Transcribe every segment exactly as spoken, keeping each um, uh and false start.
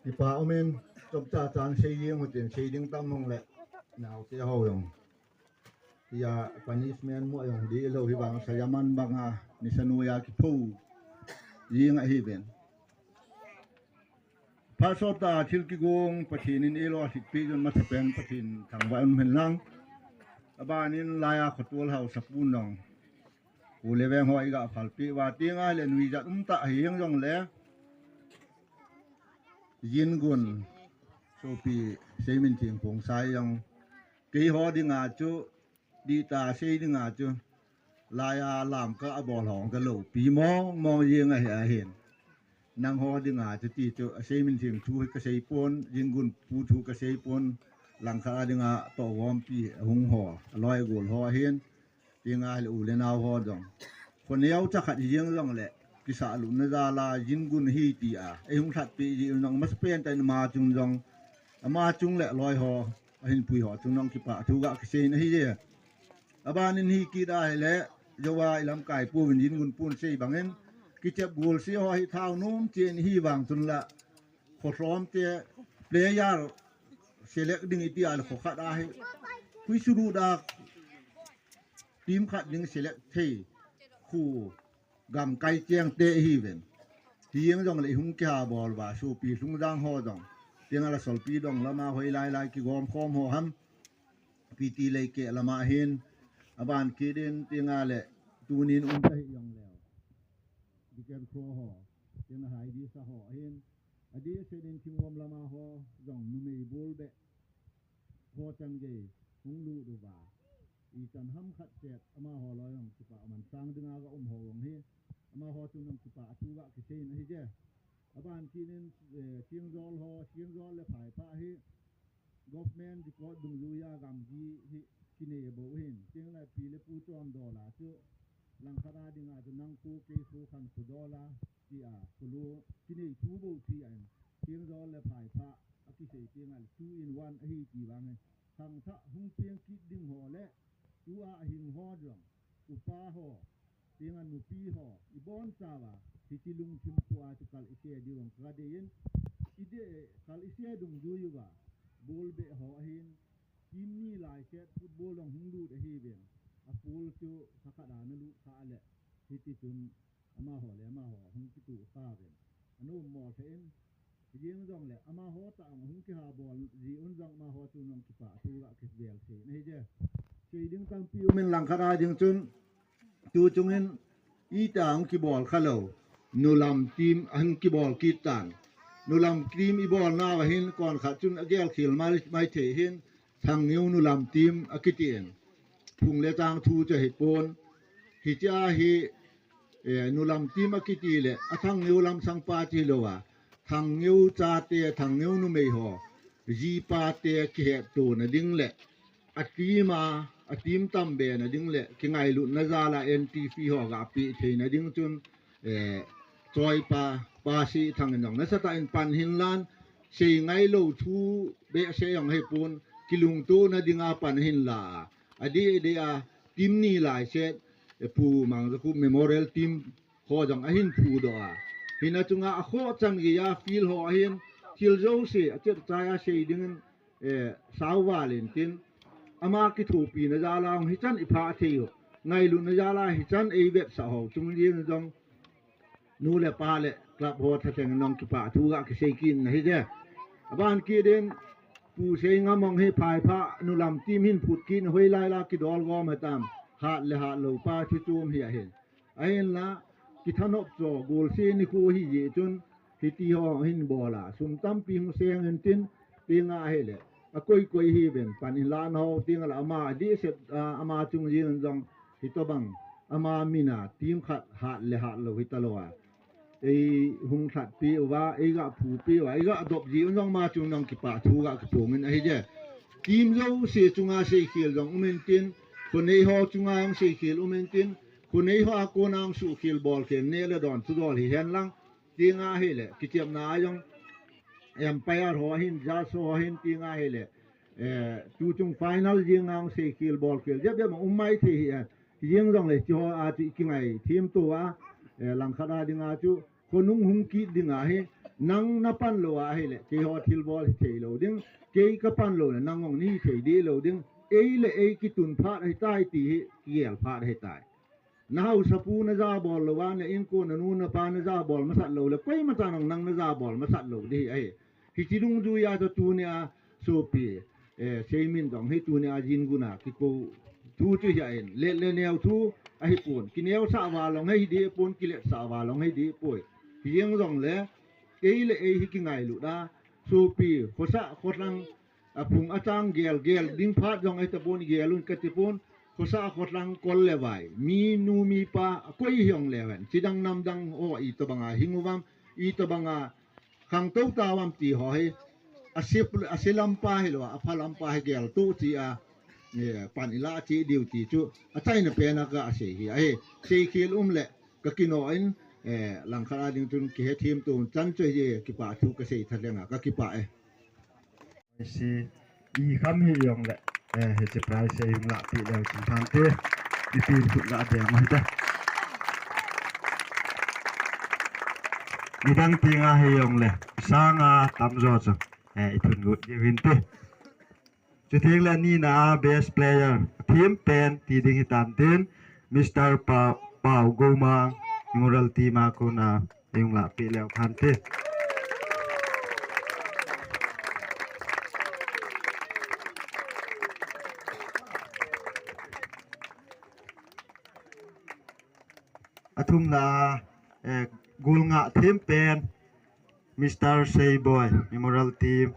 Kipa umin, chomcha chan sei ding utin, sei ding tam hung le, naote ho jong. Tia punishment mo jong di lo hi vang sa yaman banga, ni sanu ya ki phu. Ying ahi ben. Pastor ta thil kigong Pathen in elo a thik pi jun ma thapen Pathen thangvah un hen lang. Abanin laiya khotol hausa pu nong. U le veng ho iga phalpi uva tinga le nuijat um ta hi jong jong le. Jin gun. Sopi seimin thing pung sai jong. Kei ho dinga chu, di ta sei dinga chu. Laiya lam ka abol hong ka lo pi mong mong jing ahi ahin. Nang ho dinga chu ti chu, a seimin thing thu hi ka sei pon, jin gun pu thu ka sei pon, langkhat a dinga to gom pi hung ho, a loi gol ho ahin. Tinga le u le nao ho jong. Khoneo cha khat jing jong le, kisa lu na jala jin gun hi ti a. Ei hung that pi ji jong ma sa pen ta ma chung jong. Ama chung le loi ho, ahin pui ho chung nong kipa thu ga kisei na hi je. Abanin hi kida hi le, jowa ilam kai pu vin jin gun pun sei bangin. Kichep gol si ho hi thao nom chen hi vang chun la. Khosom te player select ding iti a le kho khat ahi. Hui suru da team khat ding select thei khu gam kai cheng te hi ven. Hi jeng jong le hung kiha bol va su pi lung jang ho jong. Tiang a la sol pi dong lama hoi lai lai ki gom khom ho ham. Pi ti lei ke lama hin. Aban ki din tiang a le tunin um ta hi jong le. Di ken kro ho. Tiang a hai di sa ho hin. Adi se din thingom lama ho jong numei bul be. Ho chan gei hung lu du va. I chan ham khat chet ama ho loi jong kipa man sang dinga ga um ho jong hi. Ama ho chu nong kipa a thu ga kisei na hi je. Aban kinin, eh, Siangjol ho, Siangjol le Phaipa hi. Government record dungjuiya gamgi hi kinei bou hin. Tiang le pi le pu chom dola chu. Langkhat a dinga chu nang pu kei pu khan pu dola. Tia, kulu, kinei thu bou ti a in, Siangjol le Phaipa, a kisei tiang a le two in one ahi ti vang in, khangthah hung piang kit ding ho le, tua ahing ho jong, upa ho, tiang a nupi ho, i bon chauva, hichi lungthim pu a chu kal i se diu ang ka dei in, i de, kal i se dungjuiya, ball be ho ahin, team ni lai set football dong hung lut ahi ven, a pool chu kha khat a na lut kha le, hiti chun, Amaho le amaho hung kitu kha ven. Anu mo the in. Jing jong le amaho ta ang hung kiha bol ji un jong amaho chu nong kipa thu ga kivel thei na hi je. Sei ding tampi um in langkhat a ding chun tu chung in ita hung kibol kha lo. Nulam team hung kibol kit tan. Nulam team i bol na va hin kon khat chun a gel khel mai, mai thei hin Thangngeu Nulam team a kiti in. Phung le tang thu chu hi pon. Hichea hi, eh, Nulam team a kiti le, a Thangngeu lam sang pa ti lo a. Thangngeu chate, Thangngeu numei ho. Ji pate kihetto na ding le. A team a, a team tam be na ding le. Kingailut na jal a N T P ho ga pi thei na ding chun. Eh, choi pa, pa si thang in jong. Nasa ta in pan hin lan. Sei ngai lo thu be se jong hi pon. Kilungto na ding a pan hin la. Adi, adi a, team ni lai set, e, Pu Mangjakhup Memorial Team ho jong ahin phu doh a. Hina chunga a kho chan gei a field ho ahin, thil jouse, a chet chai a sei dingin, e, sau val in tin, ama kithopi na jal a hichan i pha thei u. Ngailu na jal a hichan ei vetsah ho, chung jing jong, Nu le pa le club ho thateng nong kipa thu ga kisei kit na hi je. Aban kit in Pu Seingam ong hi Phaipha Nulam team hin phut kit na hoi lai la kidol gom ha tam. Hat le hat lo pa thu chum hi ahin. Ahin la kithanop cho gol se ni khu hi je chun hiti ho hin bol a. Sum tampi hung seng in tin tinga hi le. A koi koi hi ven pan in la na ho tinga la ama di set, a, ama chung jin jong hi to bang. Ama mina team khat hat le hat lo hi ta lo a. Ei hung that pi uva, ei ga phu pi uva, ei ga dop ji un jong ma chung nong kipa thu ga ka pung in ahi je. Team jouse chunga sei khel jong um in tin, khonei ho chunga jong sei khel um in tin, khonei ho a kona jong su khel bol khel ne le don thu dol hi hen lang. Tinga hi le, kichep na jong, umpire ho hin, judge ho hin, tinga hi le, eh, tu chung final jing jong sei khel bol khel, jep jep ma um mai thei hi, eh, Jing jong le, chi ho a chu i kingai thim tu a, eh, langkhat a dinga chu, khonung hung kit dinga hi, Nang na pan lou ahile, keiho thilbol hi thei lou ding, kei ka pan lou le nang jong nahi thei deh lou ding, ei le ei kitun phat ahitai ti hi, kigel phat ahitai. Na haosapu na jabol lou a, na inko, na nu, na pa na jabol masat lou le, koima chan jong nang na jabol masat lou ding ahi. Hiche dungjuia chu tunia, sopi, eh, Seimin jong hi tunia Jingun a kikou thu chu hi ahin, let le neo thu ahipon, kineosah val jong hi deh pon, kiletsah val jong hi deh poi. Hijeng jongle, ei le ei hi kingailut a, sopi, khosah, kholhang, aphung achang gel, gel ding phat jong ahitapon, gel un katipon, khosah, kholhang, kol le vai, minu, mipa, akoi hijongle hen, chidang namdang ho itobanga hing uvam, itobanga khangtou tauvam ti ho hi, ase, ase lampa hilou a, apha lampa hi geltoh cheh a, eh, pan ilah cheh diu ti chu, achaina pena kasei hi ahi, seikhel umle, kakinoh in, eh, langkhat a ding chun kihethem to un chan chu hi, kipah thu kasei tha leng a, kakipah e. Hiche, ikham hijongle, eh, hiche prize hi hung lahpeh leu chun phante, ipi in khut ga deng u hite. Midang tenga hijongle, sanga tamjo chu, eh, ithun got diu hinte. Chuteng le anina a best player, thempen ti ding hitan tin, Mister Pa-, Pau Goumang, Memorial Team a kona, eihung lahpeh leu phante. Athumna, eh, golngah thempen, Mister Seiboi, Memorial Team.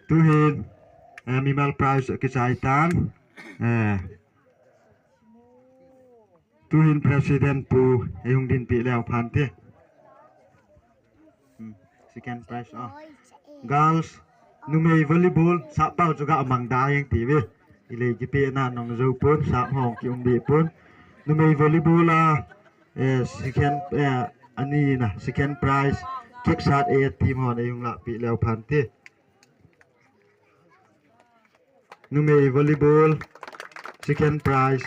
Tuhin, eh, mimal prize kichai tan, eh, Tuhin President pu, eihung dinpeh leu phante. Hmm, second prize, ah. Girls, numei volleyball, sap pau chu ga mang da jeng ti ve. Ilei kipeh na nung jou pon, sap hong ki um deh pon. Numei volleyball a, eh, second, eh, anina, second prize, Keksat A team hon eihung lahpeh leu phante. Numei volleyball, second prize.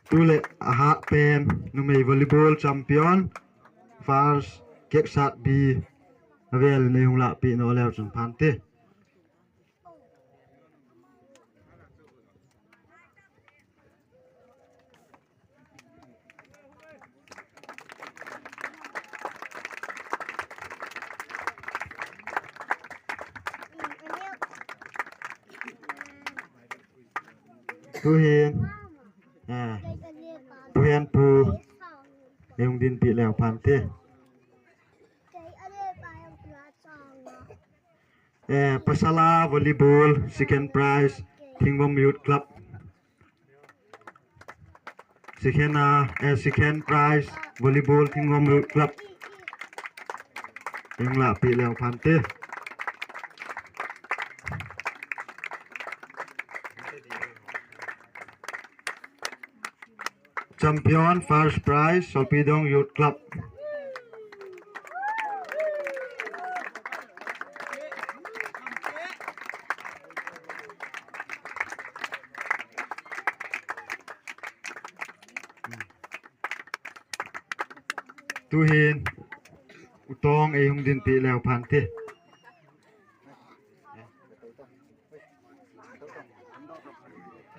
Tule ahat pen, numei volleyball champion, first, Keksat B, avel in eihung lahpeh nom leu chun phante. Tuhin, eh, Tuhin pu, eihung dinpeh leu phante. Eh, pasal a volleyball, second prize, Thingvom Youth Club. Second, ah, eh, second prize, volleyball, Thingvom Youth Club. Eihung lahpeh leu phante. Champion, first prize, Solpidong Youth Club. Tuhin, U Tong eihung dinpeh leu phante.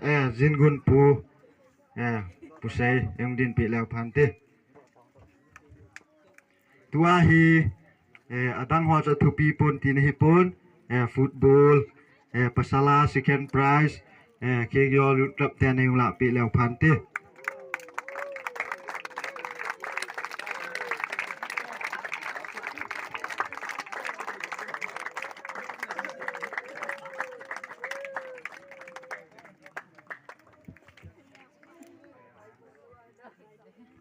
Eh, Jingun pu, eh, Pu Sei, eihung dinpeh leu phante. Tua hi, eh, adang ho chu thupi pon tina hipon, eh, football, eh, pasal a second prize, eh, Kegyo Youth Club ten eihung lahpeh leu phante.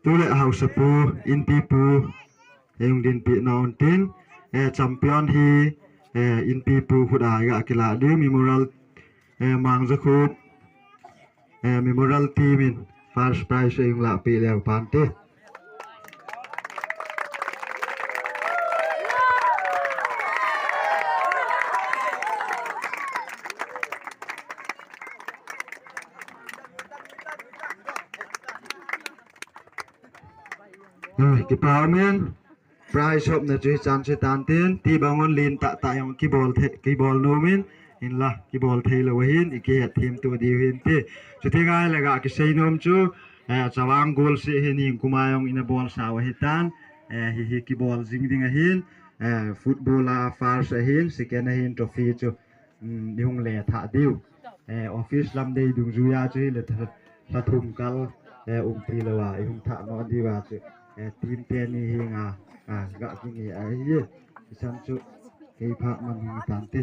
Tule haosapu, Inpipu, eihung dinpeh nom untin, eh, champion hi, eh, Inpipu khut a ga kilah diu, Memorial, eh, Mangjakhup, eh, Memorial Team in, first prize a hung lahpeh leu pante. Kipah umin, prize hopna chu hichan chu tantin, ti bangun lentah tah jong kibol thei, kibol nomin, hinla kibol theilou ahin, ikihet themto diu hinte. Chuti ngai le ga kisei nom chu, Chavang Golseh hi nikum a jong ina bolsau ahitan, hihi kibol jing ding ahin, football a first ahin, second ahin, trophy chu ihung lethah diu. Office lam dei dungjuia chu hile lha thum kal umpi louva ihung thah nom diuva chu, team teni henga ga kinge ahi. Hichan chu kei phat man hung tante.